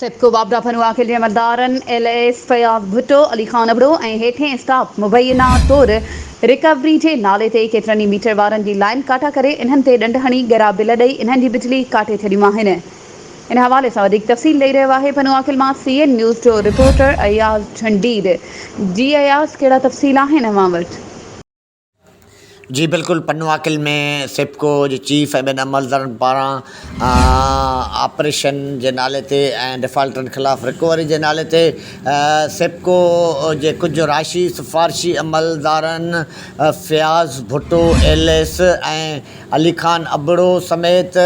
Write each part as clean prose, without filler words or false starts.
سيپڪو واپڊا پنوعاقل جي عملدارن ايل ايس فياض ڀٽو، علي خان ابڙو ۽ هيٺين اسٽاف مبينا طور رڪوري جي نالي تي ڪيترن ئي ميٽر وارن جي لائين ڪاٽا ڪري انهن تي ڏنڊ هڻي ڳرا بل ڏئي انهن جي بجلي ڪاٽي ڇڏيون آهن. ان حوالي سان وڌيڪ تفصيل ڏئي رهيو آهي پنوعاقل مان سي اين نيوز جو رپورٽر اياز جهنڊير. جي اياز ڪهڙا تفصيل آهن اوهان وٽ. جي بلڪل پنوعاقل ۾ سيپڪو جي چيف ۽ ٻين عملدارن پاران آپريشن جي نالي تي ۽ ڊفالٽرن خلاف رڪوري جي نالي تي سيپڪو جي ڪجهه راشي سفارشي عملدارن فياض ڀٽو ايل ايس ۽ علي خان ابڙو سميت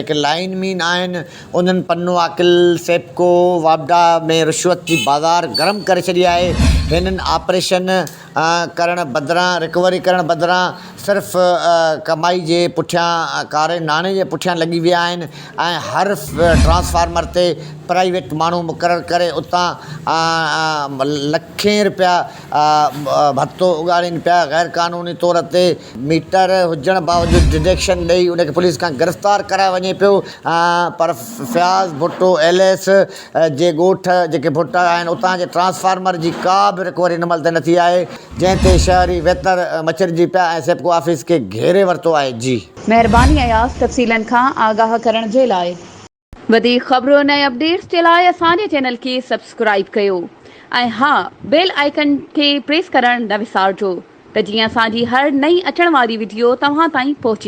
جيڪي لائين مين آهن انهن پنوعاقل سيپڪو واپڊا ۾ رشوت جي بازار گرم ڪري ڇڏي آهي هنن آپريشن ڪرڻ بدران رڪوري ڪرڻ بدران صرف ڪمائي جي پٺيان ڪاري ناڻي جي پٺيان لڳي ويا آهن ۽ هر ٽرانسفارمر تي پرائيويٽ ماڻهو مقرر ڪري اتان لکين رپيا ڀتو اڳاڙين پيا غير قانوني طور تي ميٽر هجڻ باوجود ڊڊيڪشن ڏئي ان کي پوليس کان گرفتار ڪرايو وڃي پيو پر فياض ڀٽو ايل ايس جي ڳوٺ جيڪي ڀٽا آهن اتان جي ٽرانسفارمر جي ڪا به رڪوري هن مهل تائين نه ٿي آهي جنهن تي شهري ويتر مڇرجي پيا ۽ سيپڪو آفيس کي گهيري ورتو آهي جي. مهرباني اياز تفصيلن کان آگاهه ڪرڻ جي لاء. وڌيڪ خبرن ۽ اپڊيٽس جي لاء اسان جي چينل کي سبسڪرائيب ڪيو ۽ ها بيل آئيڪن کي پريس ڪرڻ نه وسارجو ته جيئن اسان جي هر نئين اچڻ واري وڊيو توهان تائين پهچي.